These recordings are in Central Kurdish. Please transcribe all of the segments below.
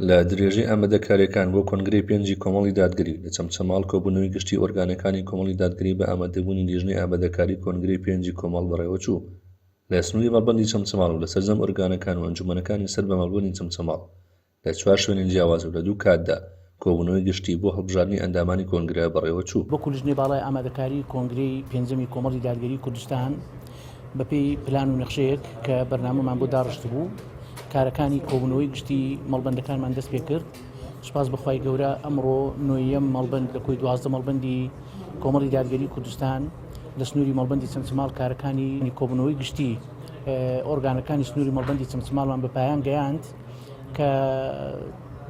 لە درێژەی ئامادەکارییەکان بۆ کۆنگرەی پێنجی کۆمەڵی دادگەری لە چەمچەماڵ کۆبوونەوەی گشتی ئۆرگانەکانی کۆمەڵی دادگەری بە ئامادەبوونی لیژنەی ئامادەکاری کۆنگرەی پێنجی کۆمەڵ بەڕێوەچوو لە سنووری مەڵبەندی چەمچەماڵ و لە سەرجەم ئۆرگانەکان و ئەنجوومەنەکانی سەر بە مەڵبەندی چەمچەماڵ لە چوار شوێنی جیاواز و لە دوو کاتدا کۆبوونەوەی گشتی بۆ هەڵبژاردنی ئەندامانی کۆنگرە بەڕێوەچوو. وەکو لیژنەی باڵای ئامادەکاری کۆنگرەی پێنجەمی کۆمەڵی دادگەری کوردستان بەپێی پلان و نەخشەیەک کە بەرنامەمان بۆ داڕشتبوو کارەکانی کۆبوونەوەی گشتی مەڵبەندەکانمان دەست پێکرد سوپاس بەخوای گەورە ئەمڕۆ نۆیەم مەڵبەند لە کۆی 12 مەڵبەندی کۆمەڵی دادگەری کوردستان لە سنووری مەڵبەندی چەمچەماڵ کارەکانی کۆبوونەوەی گشتی ئۆرگانەکانی سنووری مەڵبەندی چەمچەماڵمان بە پایان گەیاند کە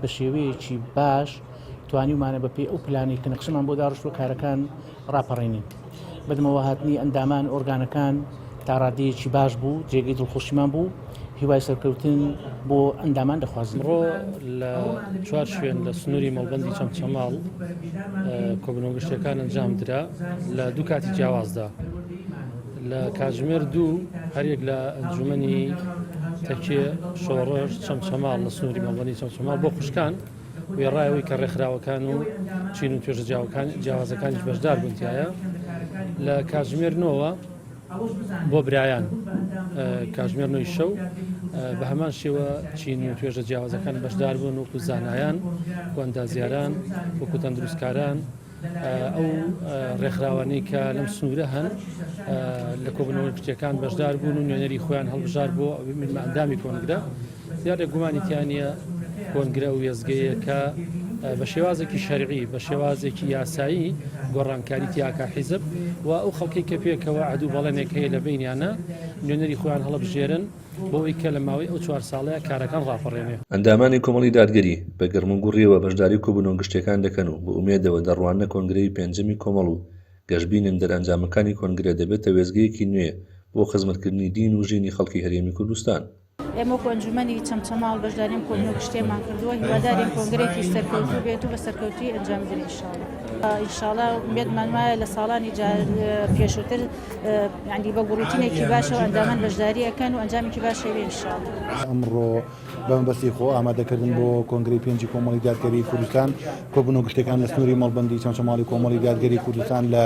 بە شێوەیەکی باش توانیومانە بەپێی ئەو پلانەی کە نەخشەمان بۆ داڕشتووە کارەکان ڕاپەڕێنین. بەدەمەوە هاتنی ئەندامان ئۆرگانەکان تا ڕادەیەکی باش بوو، جێگەی دڵخۆشیمان بوو، هیوای سەرکەوتن بۆ ئەندامان دەخوازین. ئەمڕۆ لە چوار شوێن لە سنووری مەڵبەندی چەمچەماڵ کۆبوونەوە گشتیەکان ئەنجامدرا لە دوو کاتی جیاوازدا. لە کاتژمێر دوو هەریەک لە ئەنجومەنی تەکێ، شۆڕش، چەمچەماڵ لە سنووری مەڵبەندی چەمچەماڵ بۆ خوشکان وێڕای ئەوەی کە ڕێکخراوەکان و چین و توێژە جیاوازەکانیش بەشدار بوون تایە لە کاتژمێر نۆوە بۆ برایان کاتژمێر نۆی شەو بە هەمان شێوە چین و توێژە جیاوازەکان بەشدار بوون وەکو زانایان و ئەندازیاران وەکو تەندروستکاران ئەو ڕێکخراوانەی کە لەم سنوورە هەن لە کۆبوونەوە گشتیەکان بەشدار بوون و نوێنەری خۆیان هەڵبژار بۆ ئەندامی کۆنگرە دیارە گومانی تیا نییە کۆنگرە و وێزگەیە کە بە شێوازێکی شەرعی بە شێوازێکی یاسایی گۆڕانکاری تیاکە حیزب و ئەو خەڵکی کە پێکەوە عەدوو بەڵێنێک هەیە لە بینیانە نوێنەری خۆیان هەڵبژێرن بۆ ئەوەی کە لە ماوەی ئەو چوار ساڵەیا کارەکان ڕاپەڕێنێ. ئەندامانی کۆمەڵی دادگەری بە گەرموگوڕییەوە بەشداری کۆبوونەوە گشتییەکان دەکەن و بە ئومێدەوە دەڕواننە کۆنگرەی پێنجەمی کۆمەڵ و گەشبینن دەرئەنجامەکانی کۆنگرە دەبێتە وێستگەیەکی نوێ بۆ خزمەتکردنی دین و ژینی خەڵکی هەرێمی کوردستان. ئێمە وەکو ئەنجومەنی چەمچەماڵ بەشداری ئەم کۆبوونەوە گشتیەمان کردووە، هیوادارین کۆنگرەیەکی سەرکەوتوو بێت و بە سەرکەوتوویی ئەنجام بدرێت ئینشاڵڵا. ئینشاڵڵا ئومێدمان وایە لە ساڵانی پێشووتر یانی بە گوڕوتینێکی باشەوە ئەندامان بەشداری ئەکەن و ئەنجامێکی باش هەبێ ئینشاڵڵا. ئەمڕۆ بە مەبەستی خۆ ئامادەکردن بۆ کۆنگرەی پێنجی کۆمەڵی دادگەریی کوردستان، کۆبوونەوە گشتیەکان لە سنووری مەڵبەندی چەمچەماڵی کۆمەڵی دادگەریی کوردستان لە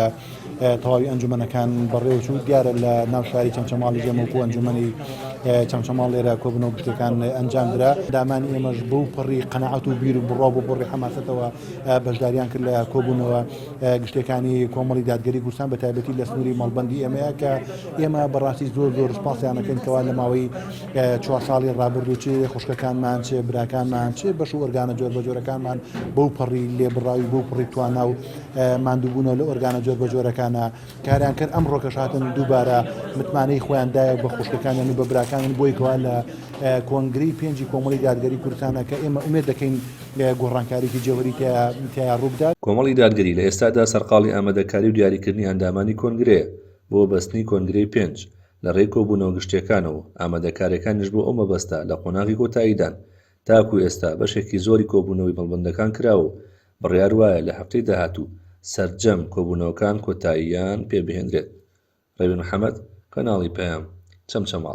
تەواوی ئەنجومەنەکان بەڕێوەچوو. دیارە لە ناو شاری چەمچەماڵی ئێمە وەکوو ئەنجومەنی چەمچەماڵ لێرە کۆبوونەوە گشتیەکان ئەنجامدرا. ئەندامانی ئێمەش بەو پەڕی قەناعەت و بیر و بڕوا و بەو پەڕی حەماسەتەوە بەشداریان کرد لە کۆبوونەوە گشتیەکانی کۆمەڵی دادگەری کوردستان بە تایبەتی لە سنووری مەڵبەندی ئێمەیە کە ئێمە بەڕاستی زۆر زۆر سپاسیان ئەکەین کەوا لە ماوەی چوار ساڵی ڕابردوو چ خوشکەکانمان چ براکانمان چ بەش و ئۆرگانە جۆربەجۆرەکانمان بەو پەڕی لێبڕاوی بەو پڕی توانا و ماندووبوونەوە لە ئۆرگانە جۆربەجۆرەکانە کاریان کرد ئەمڕۆکەش هاتن دووبارە متمانەی خۆیان دایە بە خوشکەکانیان و بە براکانیان بۆی کەوا لە کۆنگرەی پێنجی کۆمەڵی دادگەری کوردستانە کە ئێمە ئومێد دەکەین گۆڕانکاریی جەوهەری تیایا ڕووبدات. کۆمەڵی دادگەری لە ئێستادا سەرقاڵی ئامادەکاری و دیاریکردنی ئەندامانی کۆنگرەیە بۆ بەستنی کۆنگرەی پێنج لە ڕێی کۆبوونەوە گشتییەکانەوە و ئامادەکارییەکانیش بۆ ئەو مەبەستە لە قۆناغی کۆتاییدان، تاکو ئێستا بەشێکی زۆری کۆبوونەوەی مەڵبەندەکان کراوە و بڕیار وایە لە هەفتەی داهاتوو سەرجەم کۆبوونەوەکان کۆتاییان پێبهێنرێت. ڕێبین محەمەد، کەناڵی پەیام، چەمچەماڵ.